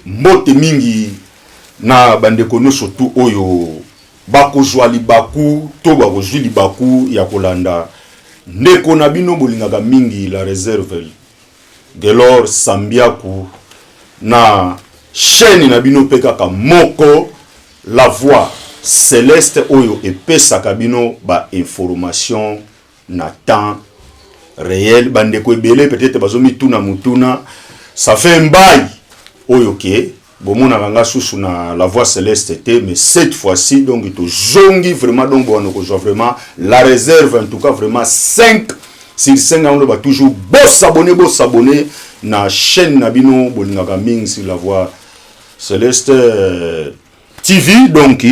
Mbote mingi na bandeko nyonso tu oyo bakozwa libaku to bakozwi libaku ya kolanda ndeko na bino bolingaka mingi la reserve Gelor Sambiaku na chaîne na bino mpe kaka moko La Voix Celeste oyo epesaka bino ba information na temps réel. Bandeko ebele peut-être bazomituna mutuna, ça fait un bail oyo ke bomonaka nga susu na La Voix Céleste te, mais cette fois-ci donc tozongi vraiment. Donc bwana kozwa vraiment la réserve, en tout cas vraiment 5 sur 5. Yango ba toujours bosabone, bosabone na chaîne na bino bolingaka mingi sur La Voix Céleste TV. Donc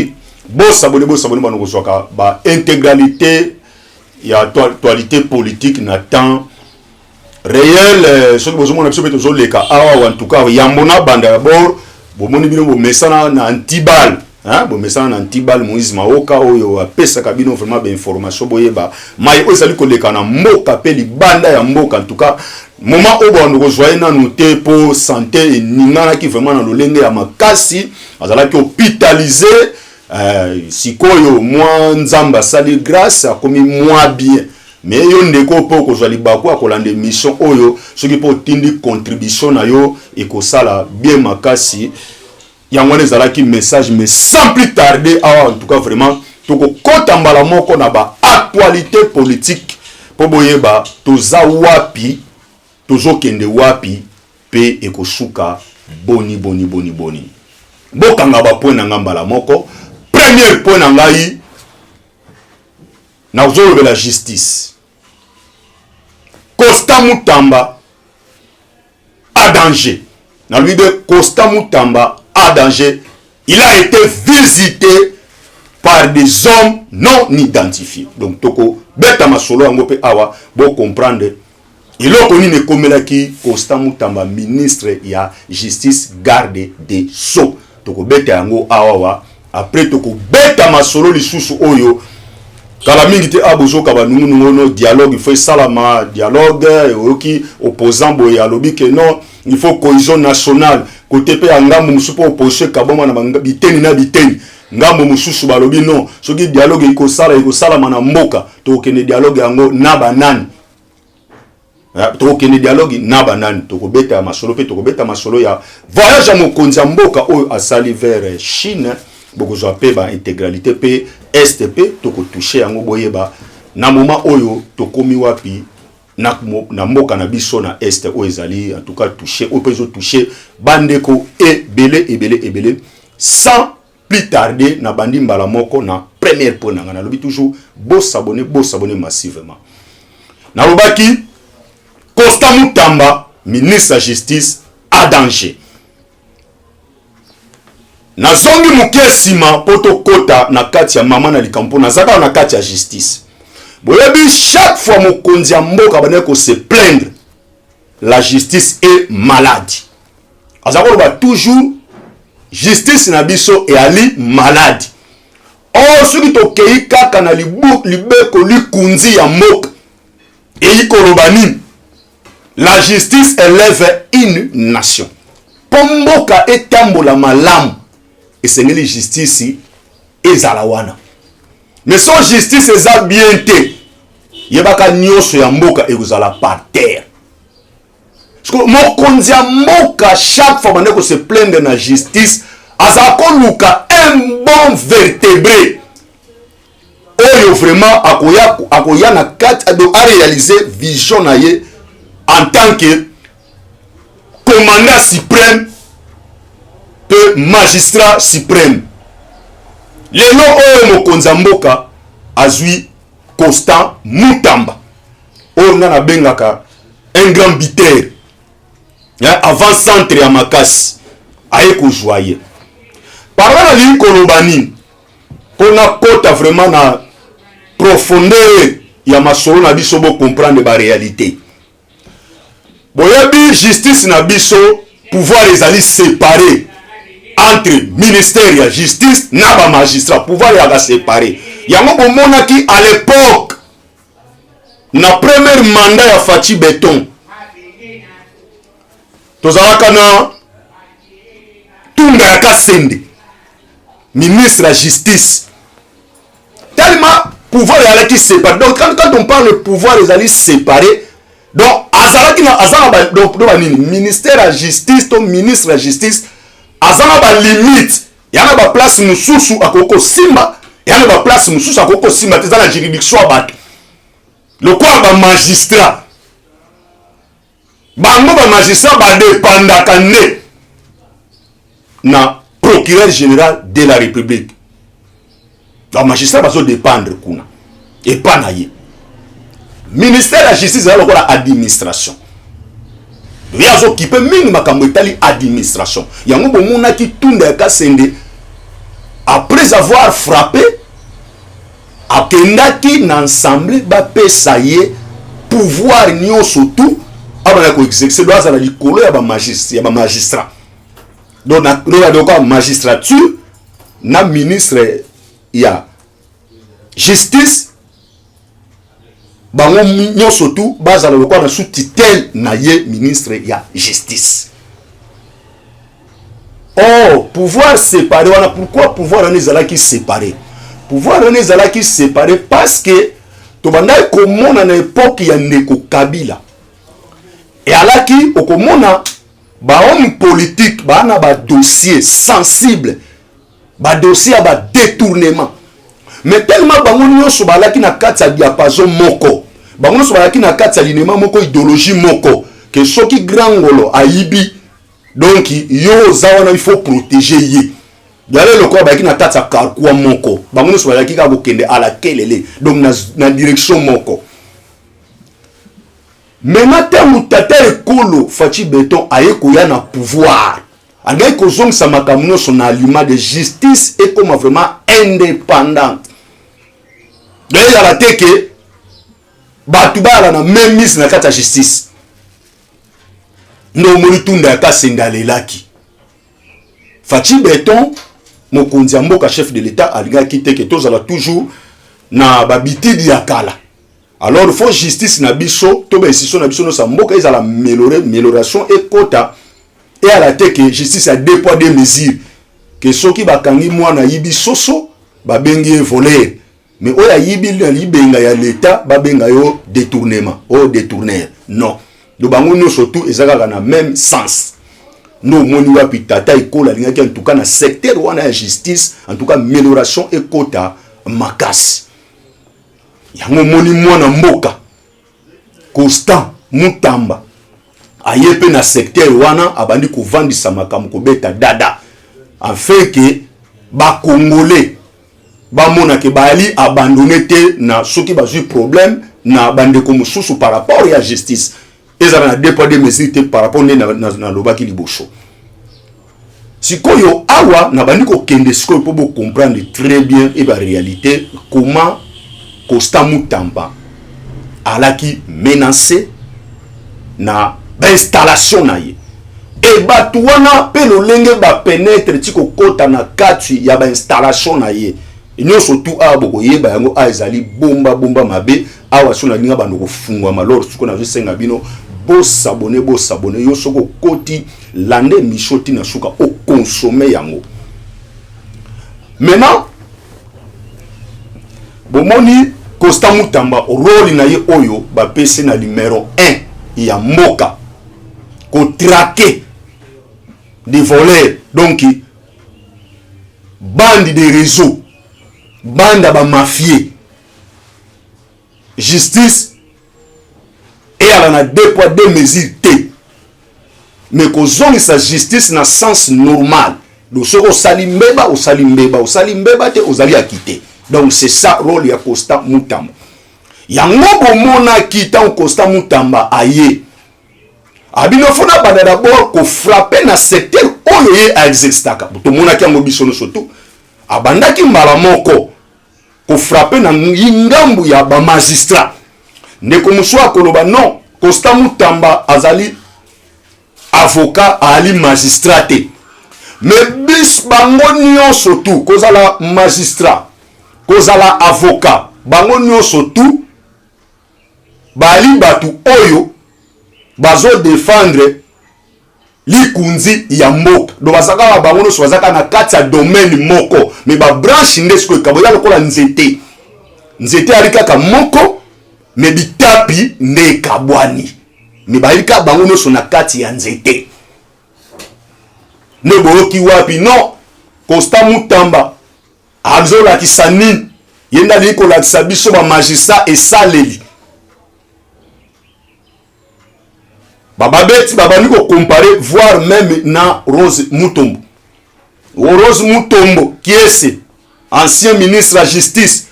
bosabone, bosabone, bana kozwaka ba intégralité ya actualité politique na temps réel. Soki bozomona biso mpe tozoleka awa, en tout cas yambo na banda d'abord, bomoni bino bomesana na antibal, hein? Bomesana na antibal Moïse Maoka oyo apesaka bino vraiment bainformation, boyeba mai oyo ezali koleka na mboka mpe libanda ya mboka. En tout cas moment oyo bando kozwa ye nanu te mpo santé eninganaki vraiment na lolenge ya makasi, azalaki hôpitalisé. Sikoyo mwa Nzambe asali grâce, akomi mwa bien. Mais yo ndeko mpe okozwa libaku akolanda émission oyo, soki mpe otindi contribution na yo, ekosala bien makasi. Yango wana ezalaki message. Mais sans plus tarder awa, en tout cas vraiment tokokɔta mbala moko na baactualité politique mpo boyeba toza wapi, tozokende wapi mpe ekosuka boni boni boni boni. Bokanga bapoint na ngai mbala moko. Premier point na ngai, nazolobela justice. Constant Mutamba a danger. Nalobi de Constant Mutamba a danger, il a été visité par des hommes non identifiés. Donc tokobeta masolo yango mpe awa, bocomprendre eloko nini ekomelaki Constant Mutamba, ministre ya Justice, garde des Sceaux. Tokobeta yango awawa. Après tokobeta masolo lisusu oyo kala mingi te. Awa bozoka banungunungu, no dialogue, il faut esalama dialogue. Oyoki opposant boye alobi ke non, il faut cohésion nationale. Kote mpe ya ngambo mosusu mpo opposition ekabwama na biteni na biteni. Ngambo mosusu balobi non, soki dialogue ekosala, ekosalama na mboka. Tokokende dialogue yango na banani? Tokokende dialogue na banani? Tokobeta masolo mpe tokobeta masolo ya voyage ya mokonzi ya mboka oyo asali vers Chine. Bokozwa mpe baintégralité mpe Est mpe tokotouche yango, boyeba na moment oyo tokomi wapi na mboka na biso na Est oyo ezali en tout cas touché, oyo mpe ezotouche bandeko ebele ebele ebele. Sans plus tarder, na bandi mbala moko na première point na ngai. Nalobi toujours bosabone, bosabone massivement. Nalobaki Constant Mutamba, ministre ya Justice, a danger. Nazongi moke nsima mpo tokɔta na kati ya mama na likambo, mpo naza kaka na kati ya justice. Boyebi, chaque fois mokonzi ya mboka bandaki kose plaindre, la justice est malade. Aza koloba toujours justice na biso eyali malade. Or soki tokei kaka na libeko likunzi ya mboka, eyi koloba nini? La justice élève une nation. Mpo mboka etambola malamu, esengeli justice ezala wana. Mais so justice eza bien te, yebaka nyonso ya mboka ekozala par terre. Mokonzi ya mboka chaque fois bande kose plaindre na justice, azala koluka un bon vertébré oyo vraiment akoya na kati, donc aréaliser vision na ye en tant que commandant suprême mpe magistrat suprême. Lelo oyo mokonzi ya mboka azwi Constant Mutamba oyo nga nabengaka un grand buteur, avant centre ya makasi, aye kozwa ye. Par là nalingi koloba nini? Mpo nakota vraiment na profondeur ya masolo na biso, bocomprendre baréalité. Boyebi justice na biso, pouvoir ezali séparé entre ministère ya Justice na bamagistrat. Pouvoir eyaka séparé. Yango bomonaki à l'époque na premier mandat ya Fatshi Béton, tozalaka na Tunda ya Kasende, ministre ya justice. Tellement pouvoir ezalaki séparé. Donc quand on parle pouvoir ezali séparé, donc azalaki na, aza na ba, donc do banini, ministère ya justice to ministre ya justice aza na balimite ya na baplace mosusu akoki kosimba, ya na baplace mosusu akoki kosimba te. Eza na juridiction ya bato lokola bamagistrat. Bango bamagistrat badépendaka nde na procureur général de la République. Bamagistrat bazodépendre kuna epa na ye. Ministère ya justice eza lokola administration, ye azokipe mingi makambo etali administration. Yango bomonaki Tunda ya Kasende, après avoir frappé, akendaki na ensemble, bapesa ye pouvoir nyonso tout abanda koexercer. Do azala likolo ya bamagistrat, donc na magistrature na ministre ya justice, bango nyonso tu bazala lokola na sous tutelle na ye, ministre ya justice. Or pouvoir séparé wana, pourquoi pouvoir wana ezalaki séparé? Pouvoir wana ezalaki séparé parce que tobandaki komona na époque ya ndeko Kabila, eyalaki okomona bahomme politique baa na badossier sensible, badossier ya badétournement, mais tellement bango nyonso balaki na kati ya diapason moko, bango nyonso balaki na kati ya linema moko, idéologie moko, ke soki grand ngolo ayibi, donc yo oza wana, il faut protéger ye. Yala lokola bayaki na kati ya carquois moko, bango nyonso bazalaki kaka kokende ala kelele, donc na direction moko. Maintenant, ntango tata ekolo Fatshi Béton aye koya na pouvoir, alingaki kozongisa makambo nyonso na aliment de justice, ekoma vraiment indépendante. Donc ezala te ke bato bayala na même mise na kati ya justice. Nde omoni Tunda ya Kasende alelaki. Fatshi Béton, mokonzi ya mboka, chef de l'État, alingaki te ke tozala toujours na babitidi ya kala. Alors faut justice na biso to bainstitution na biso nyonso ya mboka ezala amélioré, amélioration ekota. Eyala te ke justice ya deux poids deux mesures, ke soki bakangi mwana ayibi soso, babengi ye voleur, mais oyo ayibi na libenga ya l'État, babenga yo détournement, oyo détourneur. Non, do bango nyonso tu eza kaka na même sens. Nde omoni wapi tata ekolo alingaki en tout cas na secteur wana ya justice, en tout cas amélioration ekota makasi. Yango omoni mwana mboka Constant Mutamba aye mpe na secteur wana, abandi kovandisa makambo, kobeta dada, afin ke bacongolais bamona ke bayali abandonné te na soki bazwi problème na bandeko mosusu par rapport ya justice, ezala na deux poids deux mesures te par rapport nde nalobaki liboso. Sikoyo awa nabandi kokende sikoyo mpo bocomprendre très bien e baréalité, comment Constant Mutamba alaki menacé na bainstallation na ye e bato wana mpe lolenge bapénétrer ti kokɔta na kati ya bainstallation na ye nyonso tu. Awa bokoyeba yango, awa ezali bomba bomba mabe. Awa so nalinga bando kofungwama lor. Sikoyo nazosenga bino bos'abonner, bos'abonner. Yo soki okoti, landa émission ntina suka, okonsommer yango. Maintenant bomoni Constant Mutamba, rôle na ye oyo bapesi na numéro 1 ya mboka, kotraquer des voleurs, donc bande de réseau, bande ya bamafie. Justice eyala na deux poids deux mesures te, mais kozongisa justice na sens normal. Donc soki osali mbeba, osali mbeba, osali mbeba te, ozali acquitté. Donc c'est ça rôle ya Constant Mutamba. Yango bomonaki ntango Constant Mutamba aye, abino fo na banda d'abord kofrapper na secteur oyo ye aexercitaka. Tomonaki yango biso nyonso tu. Abandaki mbala moko kofrapper na ngambu ya bamagistrat. Ndeko mosusu akoloba: non, Constant Mutamba azali avocat, azali magistrat te. Mais bis bango nyonso tu, kozala magistrat, kozala avocat, bango nyonso tu bali bato oyo bazodéfendre. Likunzi ya mboka. Donc baza kaka bango nyonso baza kaka na kati ya domaine moko, mais ba branche nde sikoyo ekabo eza lokola nzete. Nzete ali kaka moko, mais bitapi nde ekabwani, mais bayali kaka bango nyonso na kati ya nzete. Nde boyoki wapi? Non, Constant Mutamba azolakisa nini? Ye nde alingi kolakisa biso ba magistrat esaleli bababeti babandi kocompare, voire même na Rose Mutombo. Rose Mutombo Kiese, ancien ministre ya justice,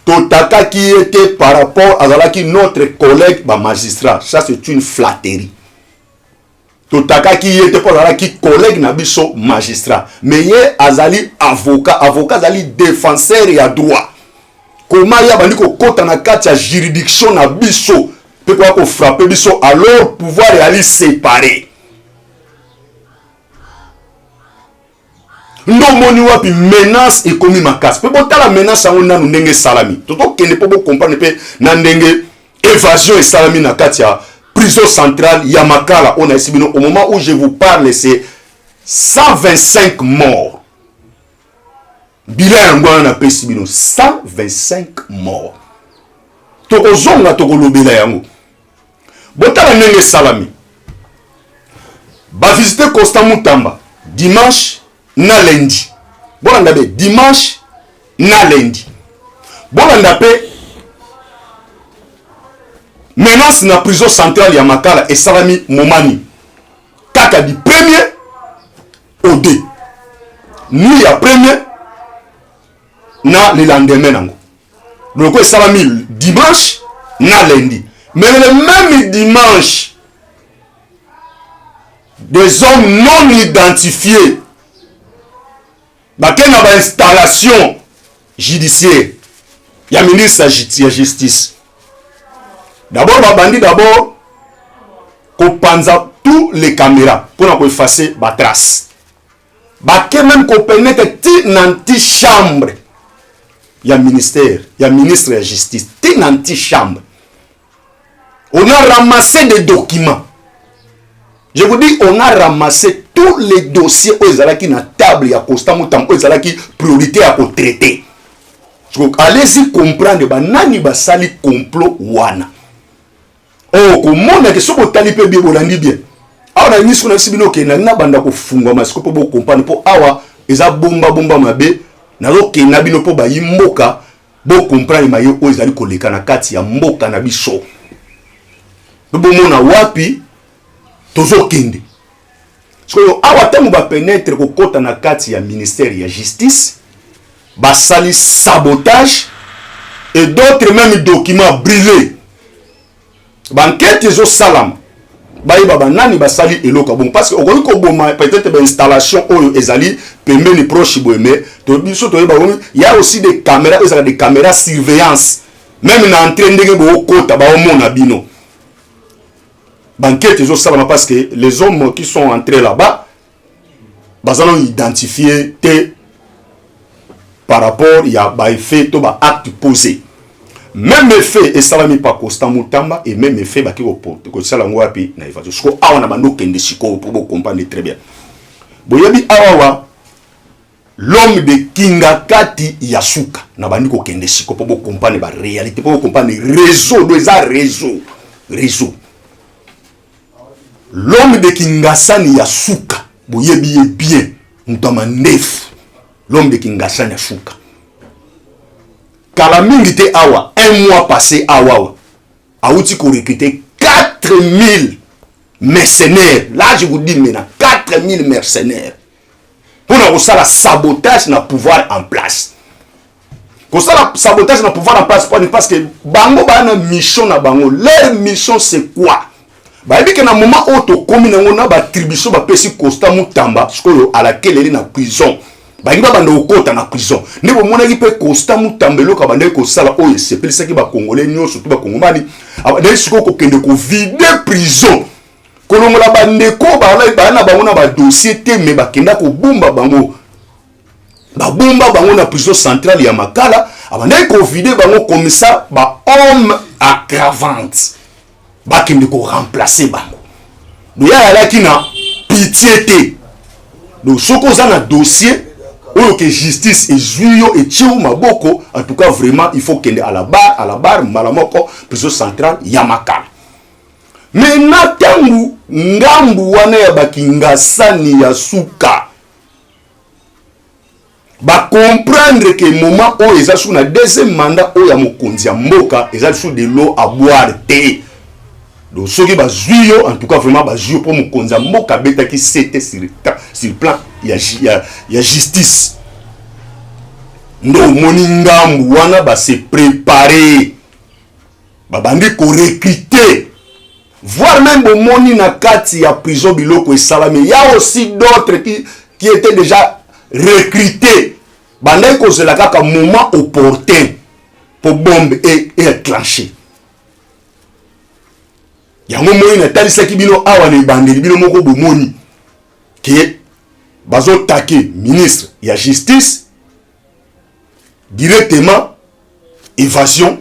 totakaki ye te par rapport azalaki notre collègue bamagistrat. Ça, c'est une flatterie. Totakaki ye te mpo azalaki collègue na biso magistrat, mais ye azali avocat. Avocat azali défenseur ya droit. Koma ye abandi kokɔta na kati ya juridiction na biso mpe koya kofrapper biso, alors pouvoir eyali séparé. Nde omoni wapi menace ekomi makasi. Mpe botala menace yango nanu ndenge esalami. Totokende mpo bocomprendre mpe na ndenge évasion esalami na kati ya prison centrale ya Makala oyo nayesi bino. Au moment où je vous parle, c'est 125 morts. Bilan yango wana napesi bino, 125 morts. Tokozonga, tokolobela yango. Botala ndenge esalami. Bavisite Constant Mutamba dimanche na lundi. Bolanda be, dimanche na lundi. Bolanda mpe menace na prison centrale ya Makala esalami momani kaka du premier au deux, nuit ya premier na le lendemain nango. Loko esalami dimanche na lundi, mais le même dimanche, des hommes non identifiés bakei na bainstallation judiciaire ya ministre ya justice. D'abord babandi d'abord kopanza tous les caméras mpona koeffacer batrace. Bake même kopénétrer ti na antichambre ya ministère, ya ministre ya justice, ti na antichambre. On a ramassé des documents. Je vous dis, on a ramassé tous les dossiers oyo ezalaki na table ya Constant Mutamba, oyo ezalaki priorité ya kotraiter. Allez-y comprendre banani basali complot wana. Oyo komonake soki otali mpe bien, bolandi bien awa na miso na bino. Okende na banda kofungwama siko mpo bocomprendre, mpo awa eza bombabomba mabe. Nazokenda bino mpo bayi mboka bocomprendre maye oyo ezali koleka na kati ya mboka na biso, mpe bomona wapi tozokende sikoyo. Awa ntango bapénétrer kokɔta na kati ya ministère ya justice, basali sabotage et d'autres même documents brûlés. Baenquête ezosalama, bayeba banani basali eloko ya bongo, parce que okoki koboma peut-être bainstallation oyo ezali pembeni, proche boye, mais biso toyeba ya aussi des caméras oyo ezalaka des caméras surveillance. Même na entrée, ndenge bookota, baomona bino. Baenquête ezosalama parce que les hommes qui sont entrés là-bas baza nano identifié te par rapport ya baeffet to baacte posé. Même effet esalami pa Constant Mutamba et même effet baki kosala yango wapi? Na évasion. Siko awa na bando okende sikoyo mpo bocomprendre très bien. Boyebi awawa l'homme de Kingakati ya suka. Na bandi kokende siko mpo bocomprendre baréalité, mpo bocomprendre réseau do eza réseau, réseau. L'homme de Kingasani ya suka, boyebi ye bien, moto ya mandefu. L'homme de Kingasani ya suka, kala mingi te awa, un mois passé awa, awa awuti korecruter 4000 mercenaires. Là, je vous dis maintenant, 4000 mercenaires mpona kosala sabotage na pouvoir en place. Kosala sabotage na pouvoir en place poni? Parce que bango baa na mission na bango. Leur mission, c'est quoi? Bayebi ke na moment oyo tokómi nango na baattribution bapesi Constant Mutamba sikoyo, alakeleli na prison, balingi babanda kokɔta na prison. Nde bomonaki mpe Constant Mutamba, eloko abandaki kosala oyo esepelisaki bakongolais nyonso to bakongomani, abandaki sikoyo kokende kovider prison, kolongola bandeko baya na bango na badossier te, me bakenda kobomba bango, babomba bango na prison centrale ya Makala. Abandaki kovider bango comme ça, bahomme à cravate bakende koremplacer bango. Doya ayalaki na Pitié te. Donc soki oza na dossier oyo ke justice ezwi yo, etie yo maboko, en tout cas vraiment il faut kende à la barre, à la barre mbala moko, prison centrale ya Makala. Maintenant, ntango ngambu wana ya bakingasani ya suka bacomprendre ke moment oyo eza su na deuxième mandat oyo ya mokonzi ya mboka, eza lisusu de l'eau à boire te. Donc soki bazwi yo, en tout cas vraiment bazwi yo, mpo mokonzi ya mboka abetaki sete sur plan ya justice. Nde omoni ngambu wana base préparer, babandi korecruter, voire même bomoni na kati ya prison biloko esalami. Ya aussi d'autres qui étaient déjà recrutés, bandaki kozela kaka moment opportun mpo bombe enclenché. Yango moi natalisaki bino awa na ebandeli, bino moko bomoni ke bazotake ministre ya Justice directement, évasion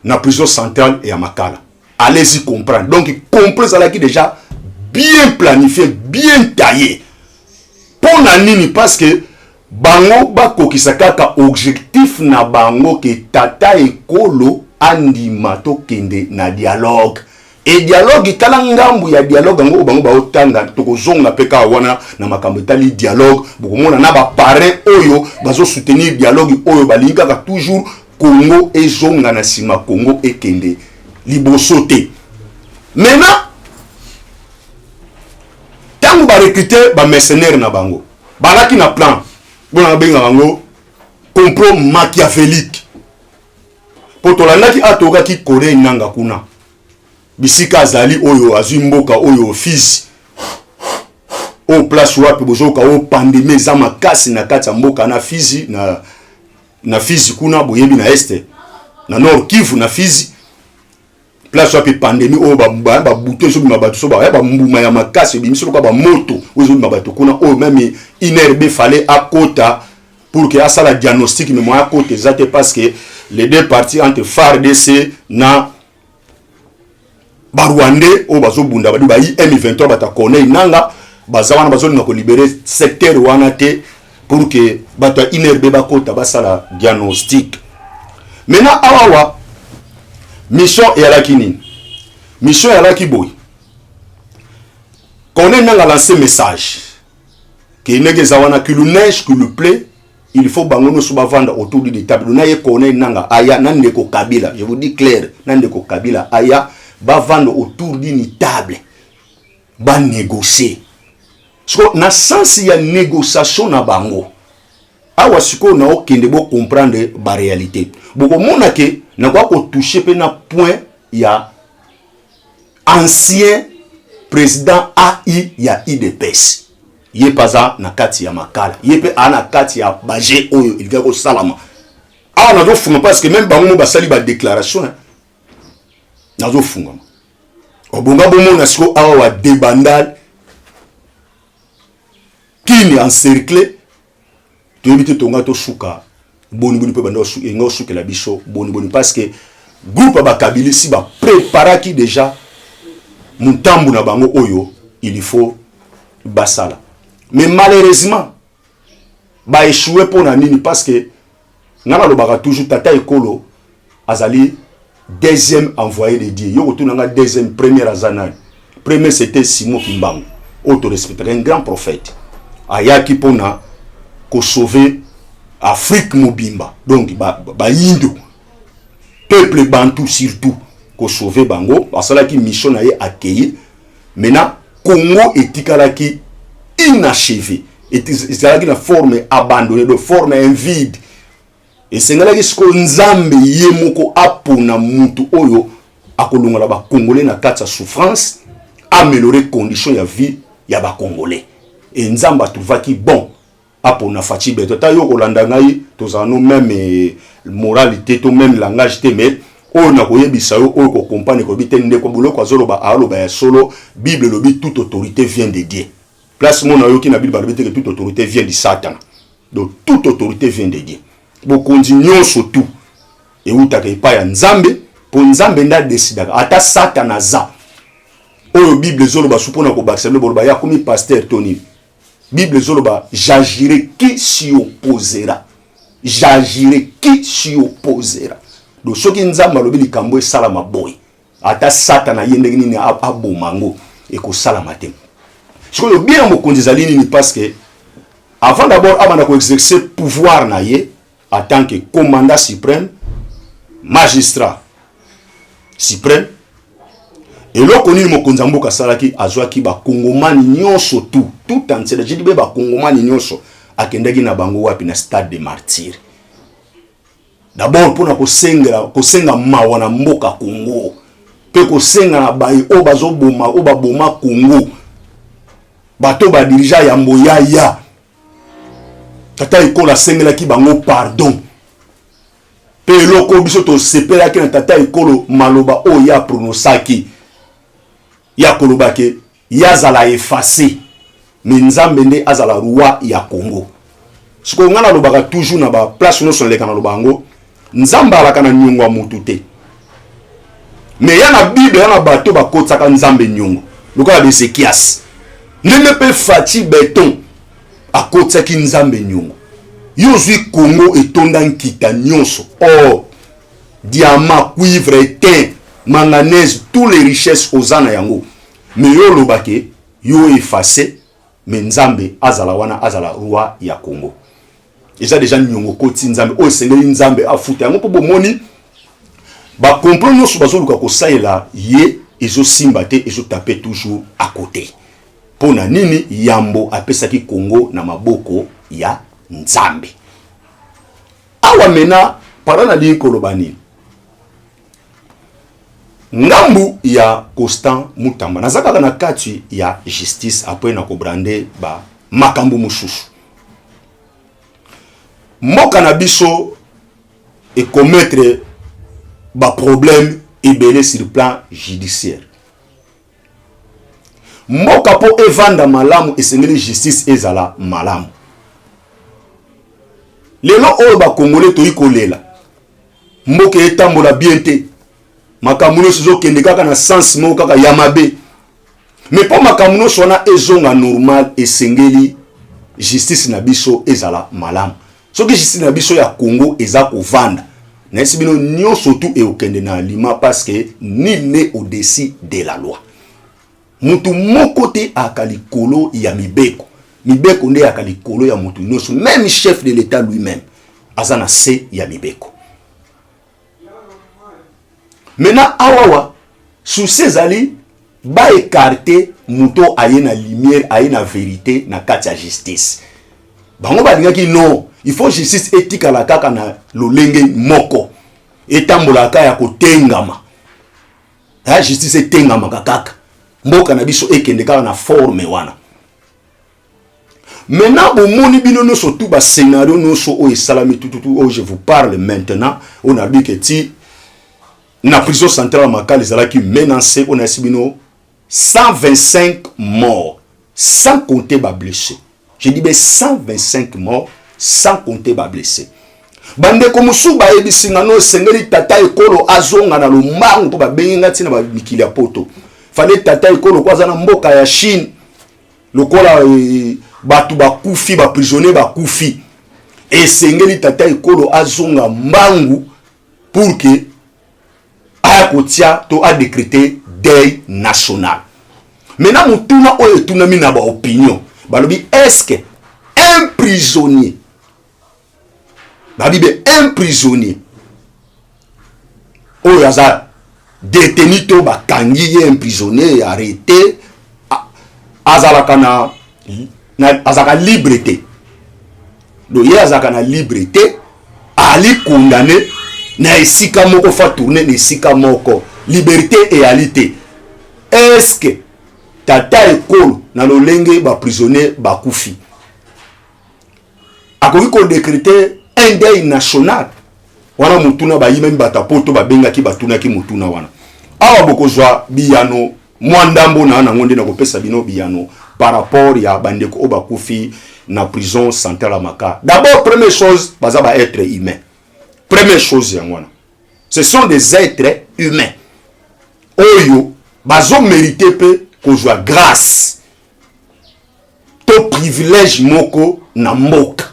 na prison centrale ya Makala. Allez-y comprendre. Donc complot ezalaki déjà bien planifié, bien taillé. Mpo na nini? Parce que bango bakokisa kaka objectif na bango ke tata ekolo andima tokende na dialogue. E dialogue, tala ngambu ya dialogue yango oyo bango baotanga. Tokozonga mpe kaka wana na makambo etali dialogue. Bokomona na baparrain oyo bazosoutenir dialogue oyo, balingi kaka toujours Congo ezonga na nsima, Congo ekende liboso te. Maintenant, ntango barecrute bamercenaire na bango, balaki na plan mpona babengaka yango complot machiavélique, mpo tolandaki a tokaki Corneille Nanga kuna bisika azali, oyo azwi mboka oyo Fizi, oyo place wapi bozoyoka oyo pandémie eza makasi na kati ya mboka na Fizi, na Fizi kuna, boyebi, na Est, na Nord Kivu, na Fizi, place wapi pandémie oyo babutu ezobima bato, so baya bambuma ya makasi ebimisi lokola bamoto oyo ezobima bato kuna, oyo même INRB fallait akota pour que asala diagnostic, mais moyen akota eza te, parce que les deux parties entre FARDC na Barwandais oyo bazobunda, badi ba M23, bato ya Corneille Nanga baza wana, bazolinga kolibérer secteur wana te pour que bato ya INRB bakota basala diagnostic. Maintenant, awawa mission eyalaki nini? Mission eyalaki boye: Corneille Nanga lance message ke ndenge eza wana, qu'il neige, qu'il pleut, il faut bango nyonso bavanda autour d'une table. Na ye Corneille Nanga aya na ndeko Kabila, je vous dis clair, na ndeko Kabila aya, bavanda autour d'une table, banégocier. Siko na sens ya négociation na bango awa, sikoyo naokende bocomprendre baréalité, bokomona ke nakoka kotouche mpe na point ya ancien président AI ya UDPS. Ye mpe aza na kati ya Makala, ye mpe aa na kati ya baje oyo elingaki kosalama awa. Nazofunga parce que même bango mo basali badéclaration. Nazofungama obonga bomona sikoyo awa wa débandade, kini encerclé, toyebi te tonga tosuka boniboni, mpe banda enga osukela biso boniboni, parce que groupe ya bakabili si bapréparaki déjà motambu na bango oyo il faut basala. Mais malheureusement baéchoué. Mpo na nini? Parce que nga nalobaka toujours, tata ekolo azali deuxième envoyé de Dieu. Yo kotuna nga deuxième, première aza nani? Premier, c'était Simon Kimbangu, oyo torespectaka, un grand prophète, ayaki mpona kosauver Afrique mobimba, donc bayindo ba peuple bantu surtout, kosauver bango. Asalaki mission na ye, akei. Maintenant, Congo etikalaki inachevé, ezalaki na forme abandonnée, de forme un vide. Esengelaki sikoyo Nzambe ye moko apona mutu oyo akolongola Bacongolais na kati ya souffrance, améliorer condition ya vie ya Bacongolais. E Nzambe atrouvaki bon apona Fatshi Béton. Ata yo kolanda ngai, tozala no même moralité to même langage te, mais oyo nakoyebisa yo, oyo kocomprendre, koyebi te ndeko boloko azoloba, aloba ya solo. Bible elobi: toute autorité vient de Dieu. Place mo nayoki na Bible balobi te que toute autorité vient du Satan. Donc toute autorité vient de Dieu. Bokonzi nyonso tu eutaka epai ya Nzambe, mpo Nzambe nde adesidaka. Ata Satan aza Oyo Bible ezoloba su mpona kobakisa bino, boloba ye akomi pasteur to nini. Bible ezoloba: "J'agirai, qui s'y opposera? J'agirai, qui s'y opposera?" Donc soki Nzambe alobi likambo esalama boye, ata Satana ye ndenge nini aboma yango, ekosalama te. Sikoyo bien, mokonzi ezali nini? Parce que avant d'abord abanda koexercer pouvoir na ye en tant que commandant suprême, magistrat suprême, eloko nini mokonzi ya mboka asalaki? Azwaki bakongomani nyonso, tout entier, je dis bien bakongomani nyonso, akendaki na bango wapi? Na Stade de Martyr, d'abord mpona kosengela, kosenga mawa na mboka Congo, mpe kosenga na baye oyo bazoboma, oyo baboma Congo, bato badirigeants yambo yaya tata ekolo, asengelaki bango pardon. Mpe eloko oyo biso tosepelaki na tata ekolo, maloba oyo ye aprononçaki ya koloba ke ye azala efface, mais Nzambe nde azala roi ya Congo. Sikoyo ngai nalobaka toujours na baplace nyonso naleka, naloba yango: Nzambe alaka na niongo ya motu te. Mais ya na Bible, ya na bato bakotisaka Nzambe niongo lokola baEzekias, ndenge mpe Fatshi Béton akotisaki Nzambe niongo. Yo ozwi Congo etonda nkita nyonso, or, diamant, cuivre, étain, manganèse, tous les richesses oza na yango, mais yo olobake yo efface, mais Nzambe azala wana, azala roi ya Congo. Eza déjà niongo koti Nzambe oyo esengeli Nzambe afuta yango, mpo bomoni bacomplot nyonso bazoluka kosalela ye ezosimba te, ezotaper toujours à côté. Mpo na nini? Yambo apesaki Congo na maboko ya Nzambe. Awa mena para nalingi koloba nini? Ngambu ya Constant Mutamba, naza kaka na kati ya justice, après na kobrande ba makambo mosusu. Mboka na biso ecommettre baproblème ebele sur plan judiciaire. Mboka mpo evanda malamu, esengeli justice ezala malamu. Lelo oyo bakongole toyi kolela, mboka etambola bien te, makambo nyonso ezokende kaka na sens moko kaka ya mabe. Mais mpo makambo nyonso wana ezonga normal, esengeli justice na biso ezala malamu. Soki justice na biso ya Congo eza kovanda, nayesi bino nyonso tu ekokende na alima, parce que nul n'est au-dessus de la loi. Mutu moko te aka likolo ya mibeko. Mibeko nde aka likolo ya mutu nyonso. Même chef de l'État lui-même aza na se ya mibeko. Maintenant awawa souci ezali baécarter moto aye na lumière, aye na vérité na kati ya justice. Bango balingaki non, il faut justice etikala kaka na lolenge moko, etambolaka ya kotengama ya justice, etengamaka kaka, mboka na biso ekende kaka na forme wana. Maintenant bomoni bino nyonso tu bascénario nyonso oyo esalami tututu oyo je vous parle maintenant, oyo nalobi ke ti na prison centrale ya Makala ezalaki menacé, oyo nayesi bino 125 morts sans compter bablessé. Je dis bien 125 morts sans compter bablessé. Bandeko mosusu bayebisi nga no esengeli tata ekolo azonga na lombangu, mpo babengi nga ntina bamikili ya Poto. Fale tata ekolo ko aza na mboka ya Chine, lokola bato bakufi, baprisonnier bakufi, esengeli tata ekolo azonga mbangu pour que aya kotia to adécréter deuil national. Maintenant motuna oyo etunami na baopinion, balobi: est-ce que un prisonnier, babi be un prisonnier oyo aza détenu to bakangi ye, un prisonnier arrêté, azalaka na azalaka libre te? Donc ye azalaka na libre te, ali condamné na esika moko, fa tourne na esika moko, liberté eyali te. Est-ce que tata ekolo, na lolenge baprisonnier bakufi, akoki kodécréter un deuil national wana? Motuna bayimami bato ya Poto babengaki, batunaki motuna wana. Awa bokozwa biyano mwa ndambo na nango nde nakopesa bino biyano par rapport ya bandeko oyo bakufi na prison centrale ya Makala. D'abord, première chose, baza baêtre humain. Première chose yango wana, ce sont des êtres humains oyo Bazo mériter mpe kozwa grâce to privilège moko na mboka.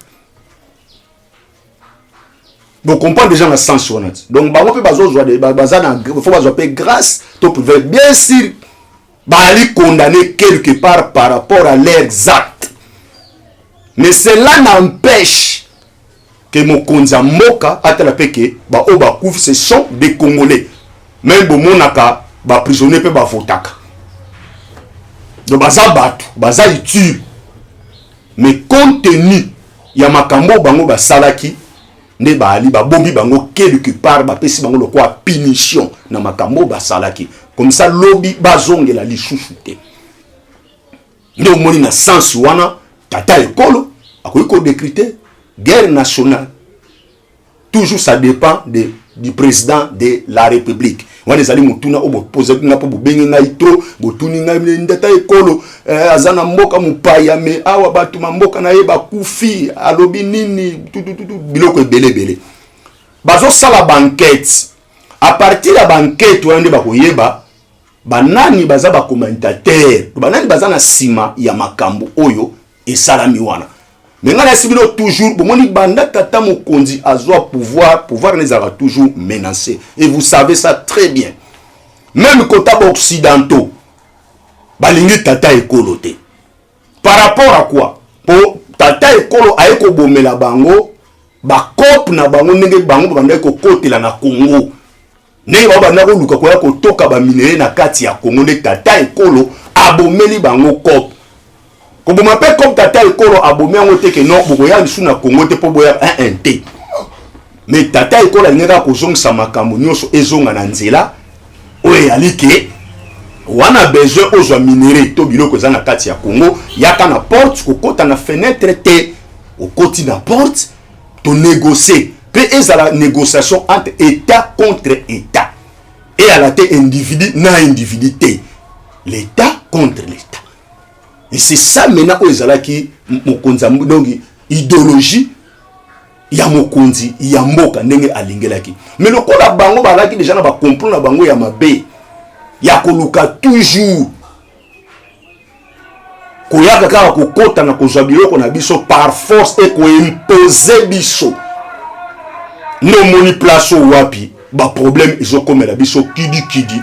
Bocomprendre déjà na sens wana ti. Donc bango mpe bazozwa, baza na, faut bazwa mpe grâce to privilège. Bien sûr bazali condamné quelque part par rapport à leurs actes, mais cela n'empêche que mokonzi ya mboka atala mpe ke baoyo bakufi, ce sont des Congolais. Même bomonaka baprisonnier mpe bavotaka, donc baza bato, baza utile. Mais compte tenu ya makambo oyo bango basalaki, nde baali babombi bango quelque part, bapesi bango lokola punition na makambo oyo basalaki, comme ça lobi bazongela lisusu te. Nde omoni na sens wana, tata ekolo akoki kodécréter guerre nationale. Toujours ça dépend du président de la République. Wana ezali motuna oyo bopozaki nga mpo bobenge ngai to botuni ngai: ndata ekolo aza na mboka mopaya, mais awa bato ma mboka na ye bakufi, alobi nini? Tutututu, biloko ebele ebele. Bazosala baenquête. À partir ya baenquête wana nde bakoyeba banani baza bacommanditaire, banani baza na nsima ya makambo oyo esalami wana. Mais ngai nayesi bino toujours, bomoni, banda tata mokonzi azwa pouvoir, pouvoir na ezalaka toujours menacé, et vous savez ça très bien. Même kota baoccidentaux balingi tata ekolo te. Par rapport à quoi? Po tata ekolo aye kobomela bango bacoop na bango, ndenge bango babandaki kokotela na Congo, ndenge bango banda koluka koya kotoka baminerais na kati ya Congo. Nde tata ekolo abomeli bango coop. Koboma mpe comme tata ekolo abomi yango te ke non, bokoya lisusu na Congo te mpo boya 1 te. Mais tata ekolo alingi kaka kozongisa makambo nyonso ezonga na nzela oyo eyali ke wana besoin ozwa minerai to biloko eza na kati ya Congo, yaka na porte, kokɔta na fenêtre te. Okoti na porte, tonégocie mpe, ezala négociation entre État contre État, eyala te individu na individu te, l'État contre l'État. Et c'est ça maintenant oyo ezalaki mokonzi, donc idéologie ya mokonzi ya mboka ndenge alingelaki. Mais lokola bango bazalaki déjà na bacomplot na bango ya mabe ya koluka toujours koyaka kaka kokɔta na kozwa biloko na biso par force e koimpose biso, nde omoni place oyo wapi baproblème ezokomela biso kidikidi.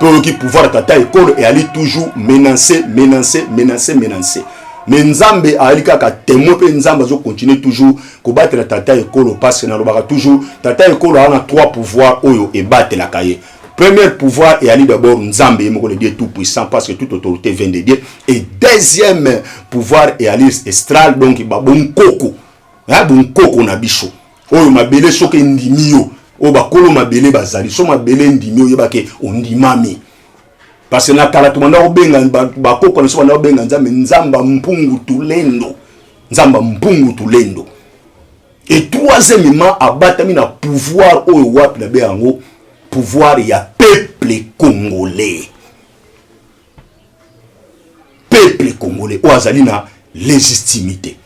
Mpe oyoki pouvoir tata ekolo eyali toujours menacé, menacé, menacé, menacé. Mais Nzambe ayali kaka témoin, mpe Nzambe azocontinue toujours kobatela tata ekolo, parce que nalobaka toujours, tata ekolo aza na trois pouvoir oyo ebatelaka ye. Premier pouvoir eyali d'abord Nzambe ye moko, le Dieu tout puissant, parce que toute autorité vient de Dieu. Et deuxième pouvoir eyali ancestral, donc babonkoko, bonkoko na biso oyo mabele soki endimi yo, oyo bakolo mabele bazali so mabele endimi, oyebake ondimami. Parce que na kala tobanda kobenga bakoko na biso, banda kobenga Nzambe Nzamba Mpungu Tulendo, Nzamba Mpungu Tulendo. Et troisièmement, abatami na pouvoir oyo wapi nabe yango, pouvoir ya peuple congolais. Peuple congolais oyo azali na légitimité.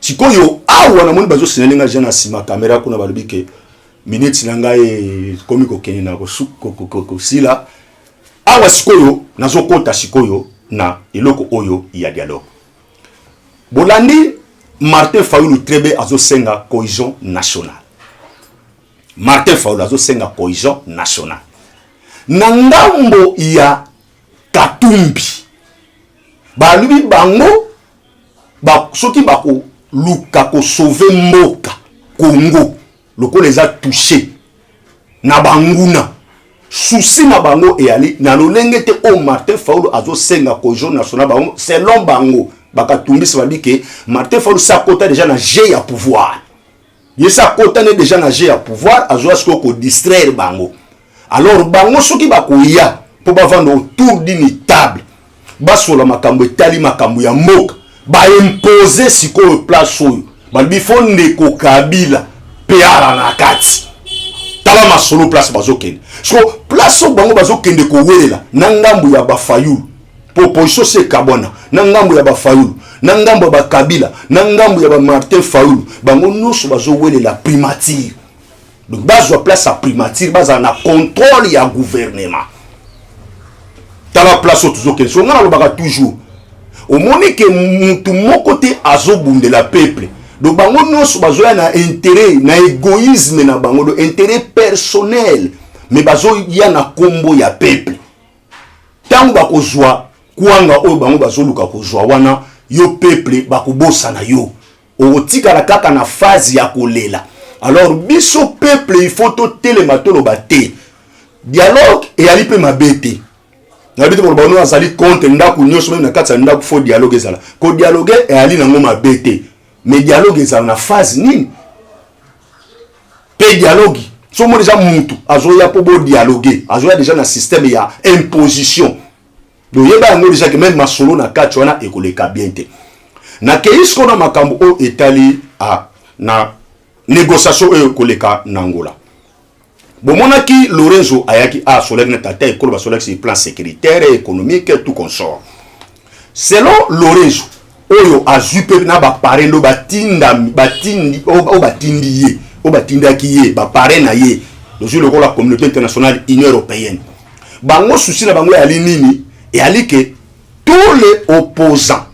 Sikoyo awa namoni bazosignaler nga na nsima caméra kuna, balobi ke minute na ngai ekomi kokende na kosila. Awa sikoyo nazokɔta sikoyo na eloko oyo ya dialogue. Bolandi Martin Fayulu trebe azosenga cohésion nationale. Martin Fayulu azosenga cohésion nationale. Na ngambo ya Katumbi, balobi bango soki bakoluka kosauver mboka Congo lokola eza touché na banguna, souci na bango eyali na lolenge te oyo Martin Fayulu azosenga cohésion nationale. Bango, selon bango bakatumbisi, balobi ke Martin Fayulu si akota déjà na jeu ya pouvoir. Ye si akota ne déjà na jeu ya pouvoir, azwa sikoyo kodistraire bango. Alors bango soki bakoya mpo bavanda autour d'une table, basola makambo etali makambo ya mboka, baimpose sikoyo place oyo balobi fo ndeko Kabila mpe ala na kati. Tala masolo place bazokende. So place oyo bango bazokende kowelela na ngambo ya bafayulu, mpo opposition se ekabwana na ngambo ya bafayulu, na ngambo ya bakabila, na ngambo ya bamartin Fayulu, bango nyonso bazowelela primature. Donc bazwa place ya primature, bazala na contrôle ya gouvernement. Tala place oyo tozokende. So ngai nalobaka toujours, omoni ke mutu moko te azobundela peuple. Donc bango nyonso bazoya na intérêt, na égoïsme na bango, donc intérêt personnel, mais bazoya na nkombo ya peuple. Ntango bakozwa kwanga oyo bango bazoluka kozwa wana, yo peuple bakobosana yo, okotikala kaka na phase ya kolela. Alors biso peuple, il faut totelema, toloba te. Dialogue eyali mpe mabe te. Nayebi te koloba ono azali contre ndako nyonso. Même na kati ya ndako, faut dialogue ezala. Kodialogue eyali nango mabe te, mais dialogue ezala na phase nini? Mpe dialogue, so omoni eza mutu azoya mpo bodialogue, azoya déjà na système ya imposition, boyeba yango déjà ke même masolo na kati wana ekoleka bien te. Nakei sikoyo na makambo oyo etali a na négociation oyo ekoleka na Angola. Bomonaki Lorenzo ayaki, asolaki na tata ekolo, basolaki sur plan sécuritaire, économique, tout consort. Selon Lorenzo oyo azwi mpe na baparrain ndo batinda batindi oyo batindi ye, oyo batindaki ye, baparrain na ye, tozwi lokola communauté internationale, Union européenne, bango souci na bango eyali nini? Eyali ke tous les opposants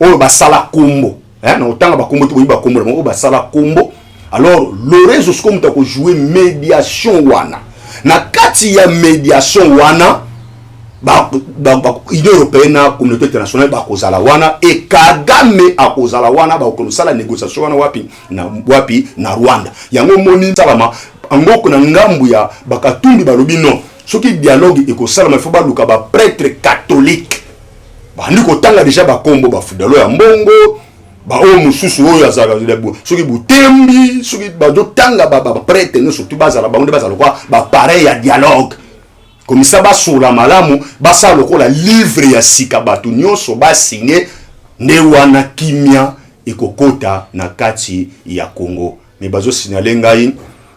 oyo basala kombo, na kotanga bakombo te, boyi bakombo na bango, oyo basala kombo. Alors Lorenzo sikoyo moto akojoue médiation wana. Na kati ya médiation wana, Union européenne na communauté internationale bakozala wana e Kagame akozala wana. Bakosala négociation wana wapi? Na wapi? Na Rwanda. Yango moni salama angoko na ngambu ya bakatumbi. Balobi non, soki dialogue ekosalama, ifo baluka baprêtre catholique. Bandi kotanga déjà bakombo, bafudalo ya mbongo, baoyo mosusu oyo azalaka soki butembi, soki bazotanga baprêtre nyonso tu, bazala bango nde bazala lokola baparrain ya dialogue. Komisa basola malamu, basala lokola livre ya sika, bato nyonso basigne, nde wana kimia ekokota na kati ya Congo. Mais bazosignaler ngai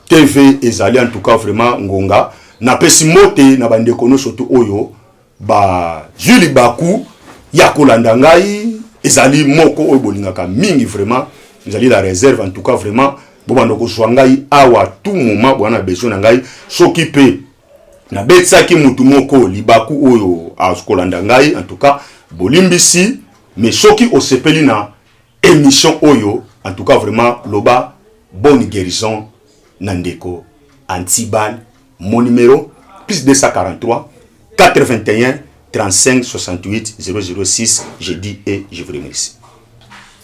TV ezali. En tout cas vraiment, ngonga napesi mbote na bandeko nyonso tu oyo bazwi libaku ya kolanda ngai. Ezali moko oyo bolingaka mingi vraiment, ezali La Réserve. En tout cas vraiment, bobanda kozwa ngai awa tout moment bwana besoin na ngai. Soki mpe nabetisaki mutu moko libaku oyo akolanda ngai, en tout cas bolimbisi. Mais soki osepeli na émission oyo, en tout cas vraiment, loba bonne guérison na ndeko Antibal. Mon numéro: plus 243 81 35 68 006. Je dis et je vous remercie.